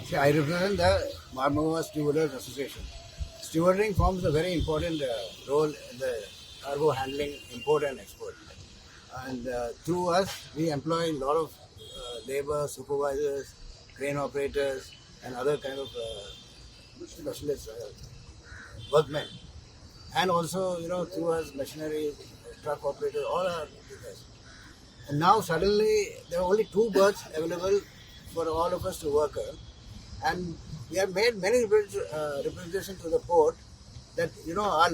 See, I represent the Marmagao Stevedores Association. Stevedoring forms a very important role in the cargo handling, import and export. And through us, we employ a lot of labor, supervisors, crane operators, and other kind of specialists, workmen. And also, through us, machinery, truck operators, all are with us. And now suddenly there are only two berths available for all of us to work on. And we have made many representation to the port that our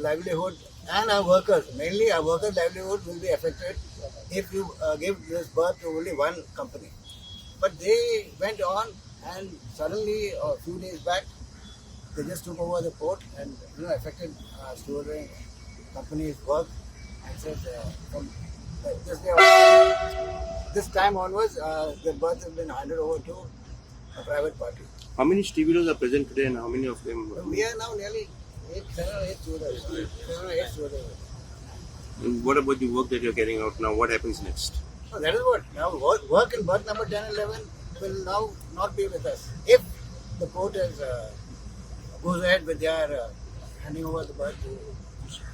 livelihood and our workers, mainly our workers' livelihood, will be affected if you give this berth to only one company. But they went on, and suddenly a few days back, they just took over the port and affected stevedoring company's work and said from this day on, this time onwards, the berth has been handed over to a private party. How many stevedores are present today and how many of them? So we are now nearly eight, seven or eight stevedores. Seven or eight stevedores. And what about the work that you're carrying out now? What happens next? So that is what now work in berth number 10 and 11 will now not be with us if the port is, goes ahead with their handing over the berth to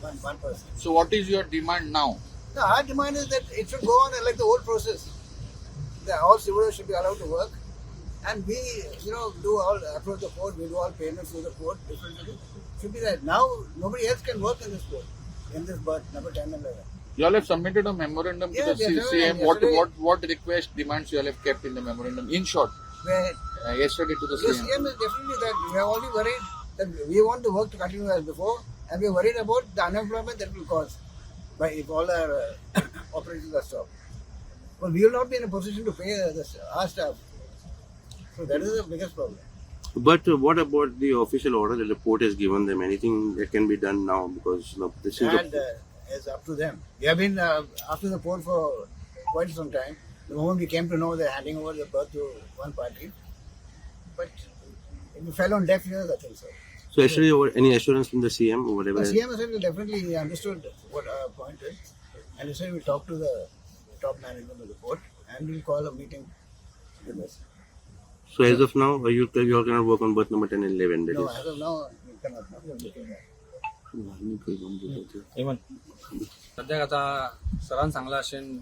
one person. So what is your demand now? No, our demand is that it should go on like the old process. All stevedores should be allowed to work, and we, do all approach the port. We do all payments through the port. Differently, should be that. Now nobody else can work in this port, in this berth number 10 and 11. You all have submitted a memorandum Yeah, to the we have CM. What yesterday. what request demands you all have kept in the memorandum? In short, Where yesterday to the the CM. CM is definitely that we are only worried that we want the work to continue as before, and we are worried about the unemployment that will cause by if all our operations are stopped. But we will not be in a position to pay our staff. So that is the biggest problem. But what about the official order that the port has given them? Anything that can be done now? Because this is And the, it's up to them. We have been after the port for quite some time. The moment we came to know they're handing over the berth to one party, but it fell on deaf ears, I think so. So yesterday, any assurance from the CM or whatever? The CM said we definitely he understood what our point is, and he said we'll talk to the top management of the port and we'll call a meeting with us. So as of now, you all cannot work on berth number 10 and 11. That No, is. as of now, we cannot. We are looking at. सद्याक आतां सरान सांगला अशें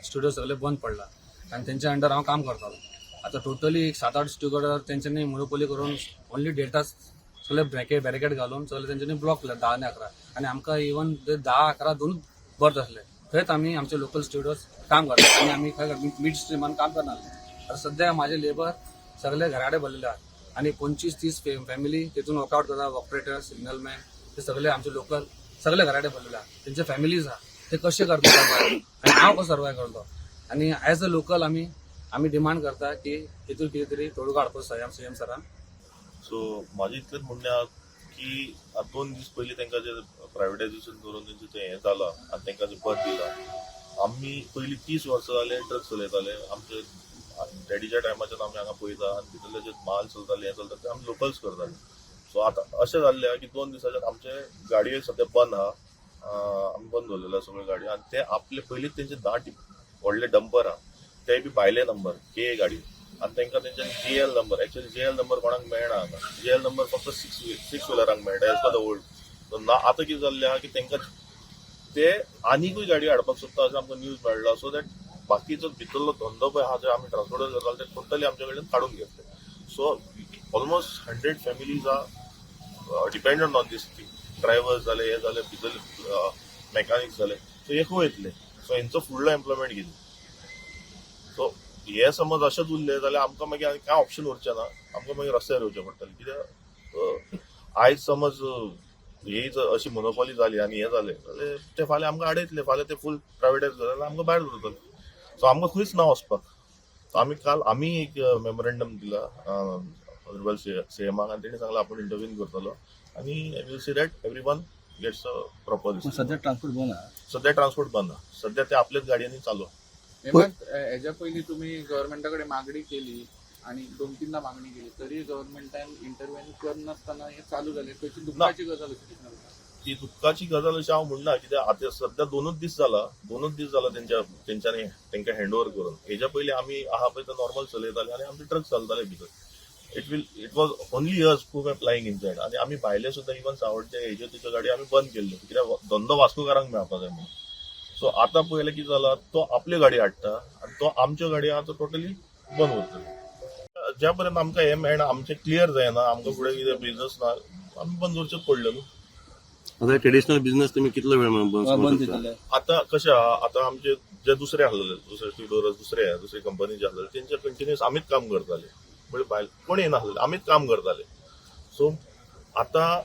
studio सगळे बंद पडला आनी तेंच्या अंडर हांव काम करतालो. आतां टोटली एक सात आठ स्टुडियो तेंच्यांनी मोनोपोली करून ओनली डेटा सगळे ब्रॅकेट बॅरिकेड घालून सगळे तेंच्यांनी ब्लॉक केले 10 आनी 11 आनी आमकां इवन ते 10 11 दोनूच बर्थ आसले थंयच आमी आमचे लोकल स्टुडियोज काम करता आनी आमी खंय मिड स्ट्रिमान काम करनासले. आतां सद्या म्हाजे लेबर सगळे घरा कडेन भरलेले आहात आनी 25-30 फॅमिली तेतून वर्कआउट करता, ऑपरेटर, सिग्नलमॅन, ते सगळे आमचे लोकल सगळे घरा कडेन भरलेले आहा, तेंचे फॅमिलीज आहा, ते कशे करता सर्वायव आनी हांव कसो सर्वायव करतलो? आनी एज अ लोकल आमी डिमांड करता की हितून कितें तरी तोडगो हाडपाचो सीएम सरान. सो म्हाजें इतलेंच म्हणणें आहा की आतां 2 दीस पयलीं तांकां जें प्रायवेटायजेशन करून तेंचें तें हें जालां आनी तांकां जें बर्थ दिलां, आमी पयलीं 30 वर्सां जाले ट्रक चलयताले. आमचे डॅडीच्या टायमाच्यान आमी हांगा पळयता आनी भितरले जे माल चलताले, हें चलता, ते आमी लोकल्स करताले. सो आतां अशें जाल्लें आहा की 2 दिसाच्यान आमचे गाडयो सद्या बंद आहा. आमी बंद दवरलेले आहा सगळ्यो गाडयो आनी ते आपले पयलींच तेंचे 10 व्हडले डंपर आहा, ते बी भायले नंबर के गाडी आनी तांकां तेंच्यानी GL number, actually GL number कोणाक मेळना हांगा. जीएल नंबर फक्त सिक्स व्हिलरांक मेळटा एज पर the old ना. आतां कितें जाल्लें आहा की तांकां ते आनीकूय गाडी हाडपाक सोदता अशें आमकां न्यूज मेळ्ळा, सो that बाकीचो भितरलो धंदो पळय आहा, जे आमी ट्रान्सपोर्टर करताले, ते टोटली आमचे कडल्यान काडून घेतले. So almost 100 families are dependent on this thing. Drivers जाले, हे जाले, भितरले मेकॅनिक्स जाले, सो हे खंय वयतले? सो हेंचो फुडलो एम्प्लॉयमेंट कितें? सो हे समज अशेंच उरले जाल्यार आमकां मागीर आनी कांय ऑप्शन उरचें ना. आमकां मागीर रस्त्यार येवचें पडटलें. कित्याक आयज समज ही जर अशी मोनोपॉली जाली आनी हें जालें जाल्यार ते फाल्यां आमकां आडयतले. फाल्यां ते फूल प्रायवेटायज जाले जाल्यार आमकां भायर दवरतले. सो आमकां खंयच ना वचपाक. सो आमी काल आमी एक मेमोरेंडम दिला ऑनरेबल सीएमाक आनी तेणी सांगलां आपूण इंटरवीन करतलो आनी will see that everyone gets a proper. सध्या ट्रान्सपोर्ट बंद आहा. सध्या ट्रान्सपोर्ट बंद आहा. सध्या ते आपल्याच गाडयांनी चालू आहा. हेमंत, हेज्या पयलीं तुमी गव्हर्मेंटा कडेन मागणी केली आणि 2-3दा मागणी केली तरी गव्हर्मेंटान इंटरव्हेन करनासतना हे चालू जालें. खंयची दुःखाची गजाल अशी दिसना तुका? ती दुःखाची गजाल अशी हांव म्हणना, कित्याक आतां सध्या 2च दीस जाला, 2च दीस जाला तेंच्यांनी तांकां हँड ओवर करून. हेज्या पयलीं आमी आहा पळय ते नॉर्मल चलयताले आनी आमचे ट्रक चलताले भितर. It was only us who were plying inside. आनी आमी भायले सुद्दां इवन सावड्डे हेज्यो तेज्यो गाडयो आमी बंद केल्ल्यो, कित्याक धंदो वास्कोकारांक मेळपा जाय म्हणून. सो आतां पळयलें कितें जालां, तो आपल्यो गाडयो हाडटा आनी तो आमच्यो गाडयो आतां टोटली बंद उरतल्यो. ज्या पर्यंत आमकां हें मेळना, आमचें क्लियर जायना, आमकां फुडें कितें बिजनस ना, आमी बंद दवरचेच पडलें न्हू. आता ट्रेडिशनल बिझनेस तुम्ही कितलो वेळ म्हणून बंद बंद करूंक शकता? जातले. आता कशें आहा, आतां आमचे जे दुसरे आसलेले, दुसरे स्टिवडोरस, दुसरे कंपनी जे आसलेले, तेंचे कंटिन्युअस आमीच काम करताले. म्हणजे भायल कोण येनासलेले, आमीच काम करताले. सो आतां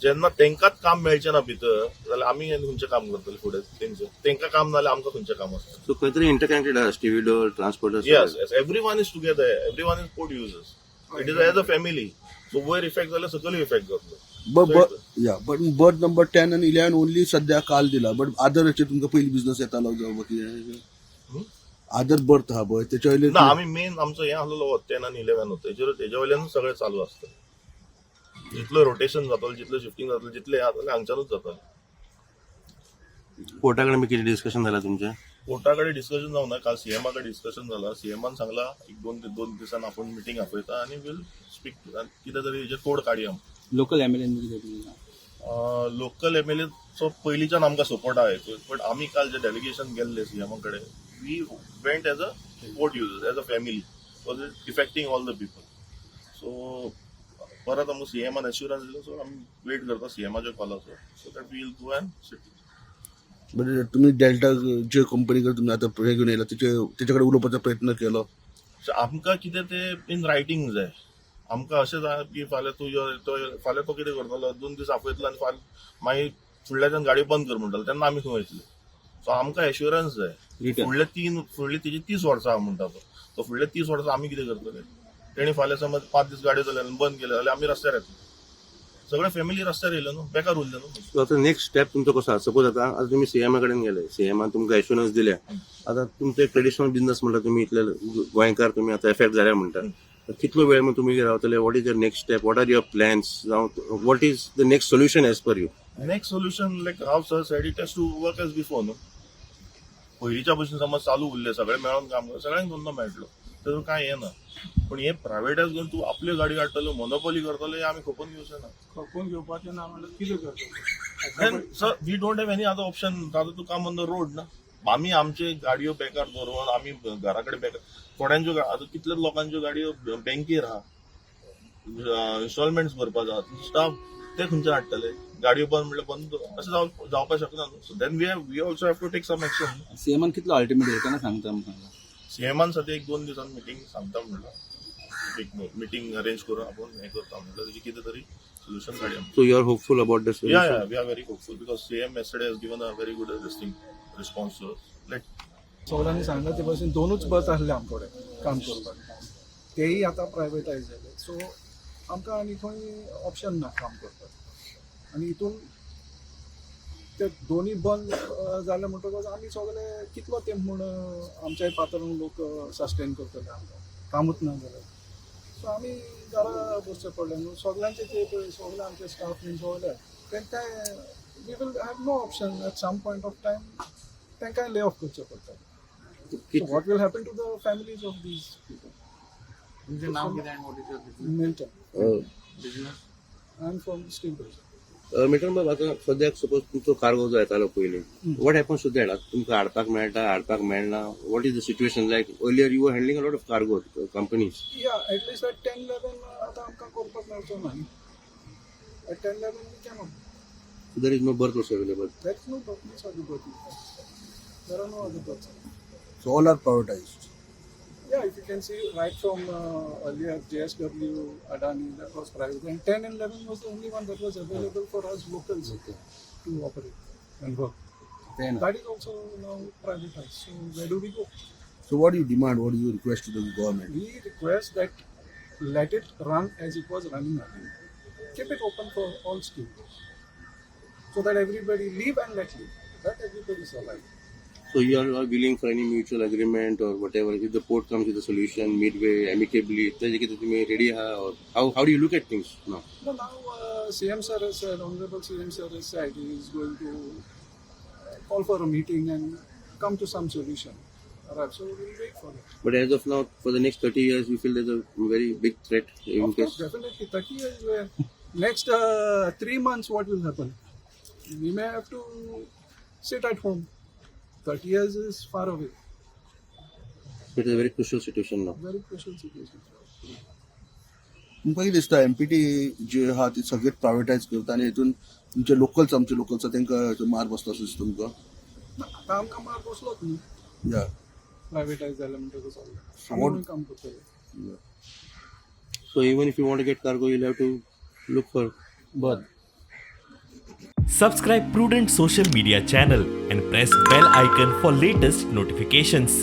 जेन्ना तेंकांच काम मेळचें ना भितर, जाल्यार आमी खंयचें काम करतले फुडें? तेंचें तेंकां काम ना जाल्यार आमकां खंयचें काम आसतलें? सो खंय तरी इंटरकनेक्टेड आसा stevedore, transporter? Yes, everyone is together, everyone is port users. It is as a family. So वयर इफेक्ट जाल्यार सकयल इफेक्ट जातलो. But yeah, but berth number 10 आनी 11 ओनली सध्या काल दिला, बट अदर हेचे तुमकां पयलीं बिझनस येतालो जावं कितें अदर बर्थ आहा पळय तेच्या वयले? ना, आमी मेन आमचो हें आसलेलो 10 आनी 11 होतो. तेजेर तेज्या वयल्यानूच सगळें चालू आसता. जितलो रोटेशन जातलो, जितलें शिफ्टींग जातलें, जितलें हें जातलें, हांगच्यानूच जातलें. पोर्टा कडेन कितें डिस्कशन जालां तुमचें? पोर्टा कडेन डिस्कशन जावंक ना. काल सीएमा कडेन डिस्कशन जाला. सीएमान सांगला, एक दोन दिसान आपूण मिटींग आपयता आनी वील स्पीक, कितें तरी हेजेर तोड काडया. लोकल एमएलए कितें? लोकल एमएलएचो पयलींच्यान आमकां सपोर्ट आहा, बट आमी काल जे डेलिगेशन गेल्ले सीएमा कडेन, we went as a port users, as a family, was it affecting all the people. So परत आमकां सीएमान एश्युरन्स दिलो. सो आमी वेट करता सीएमाच्या कॉलाचो, so that we'll go and sit. But तुम्ही डेल्टा जे कंपनी कडेन तुमी आतां हे घेवन येयला, तेचे कडेन उलोवपाचो प्रयत्न केलो? सो आमकां कितें तें इन रायटींग जाय. आमकां अशें जाय की फाल्यां तूं यो, तो यो, फाल्यां तो कितें करतलो, 2 दीस आपयतलो आनी फाल्यां मागीर फुडल्याच्यान गाडी बंद कर म्हणटलो, तेन्ना आमी खंय वयतले? सो आमकां एश्युरन्स जाय. रिटर्न. फुडले तेजी 30 वर्सां आहा म्हणटा तो. सो फुडले 30 वर्सां आमी कितें करतले? तेणी फाल्यां समज 5 दीस गाडी चलयले आनी बंद केले जाल्यार आमी रस्त्यार येतले. सगळे फॅमिली रस्त्यार येयले न्हू, बेकार उरले न्हू. सो आतां नेक्स्ट स्टेप तुमचो कसो आसा? सपोज आतां तुमी सीएमा कडेन गेले, सीएमान तुमकां एश्युरन्स दिल्या. आतां तुमचो एक ट्रेडिशनल बिझनस म्हणटा तुमी, इतले गोंयकार तुमी आतां एफेक्ट जाल्या म्हणटा, तर कितलो वेळ मग तुमी रावतले? What is your next step? What are your plans? जावं what is the next solution as per you? Next solution, like how sir said, it has to work as before न्हू. पयलींच्या भशेन समज चालू उरलें, सगळें मेळोन काम कर, सगळ्यांक धंदो मेळटलो, तेतून कांय हें ना. पूण हें प्रायवेटायज करून तूं आपल्यो गाडी काडटलो, मोनोपोली करतलो, हें आमी खपोवन घेवचें ना. खपोवन घेवपाचें ना म्हणल्यार कितें करतलो? Then sir, we don't have any other option rather to come on the road ना. आमी आमचे गाडयो बेकार दवरून, आमी घरा कडेन बेकार, थोड्यांच्यो आतां कितल्याच लोकांच्यो गाडयो बँकेर आहा, इन्स्टॉलमेंट्स भरपा जाय, स्टाफ ते खंयच्यान हाडटले? गाडयो बंद म्हणल्यार बंद अशें जावपाक शकना न्हू. So then we also have to take some action. सीएमान कितलो अल्टिमेट केन्ना सांगता आमकां? सीएमान सद्या एक दोन दिसान मिटींग सांगता म्हणलं, एक मिटींग अरेंज करून आपूण हें करता म्हणलं, तेजें कितें तरी सोल्युशन काडया. So you are hopeful about the Yeah, we are very hopeful because CM yesterday has given a very good this thing, response to us. Let सगळ्यांनी सांगला ते भशेन दोनूच बस आसले आमचे कडेन काम करपाक, तेय आतां प्रायवेटायज जाले. सो आमकां आनी खंय ऑप्शन ना काम करपाक. आनी हितून ते दोनूय बंद जाले म्हणटकच आमी सगळे कितलो तेंप म्हूण आमच्या पात्रांव लोक सस्टेन करतले आमकां कामूच ना जाल्यार? सो आमी घरा बसचें पडलें न्हू. सगल्यांचे ते पळय, सगळे आमचे स्टाफ बीन सगळे तांकां we will have no option. At some point of time तांकांय ले ऑफ करचें पडटलें. So what will happen to the families of these people? तुमचें नाव कितें आनी what is your business? Milton. Business? I am from Steel. Milton बाब, आतां सद्याक suppose तुमचो कार्गो जो येतालो पयलीं, what happens to that? आतां तुमकां हाडपाक मेळटा, हाडपाक मेळना? What is the situation like? Earlier you are handling a lot of cargo companies. Yeah, at least at 10, 11 आतां आमकां करपाक मेळचो ना. At 10, 11 we cannot. There is no berth also available. There is no berth, no other berth. There are no other berths. So all are privatised. Yeah, if you can see right from earlier JSW, Adani, that was private. And 10 and 11 was the only one that was available for us locals to operate and work. ते ना. That is also now privatized. So where do we go? So what you demand, what you request to the government? We request that let it run as it was running earlier. Keep it open for all students so that everybody live and let live. Let everybody survive. So you are not willing for any mutual agreement or whatever? If the port comes with a solution midway, amicably, ताजे कितें तुमी ready आहा, or how do you look at things now? No, now CM sir has said, Honorable CM sir has said he is going to call for a meeting and come to some solution. arrive. So we'll wait for it. But as of now, for the next 30 years, you feel there's a very big threat in Of course, case. definitely. 30 years, where next 3 months, what will happen? We may have to sit at home. 30 years is far away. It is a very crucial situation now. Very crucial situation. तुमकां कितें दिसता empty जे आहा ती सगळेच प्रायवेटायज करता आनी हितून तुमचे लोकल्स आमचे लोकल्स तांकां मार बसता असो दिसता तुमकां? ना, आतां आमकां मार बसलोच न्ही. या. प्रायवेटायज जालें म्हणटकच सगळें So आमी काम करतले. So even if you want to get cargo, you'll have to look for berth. Subscribe Prudent Social Media channel and press bell icon for latest notifications.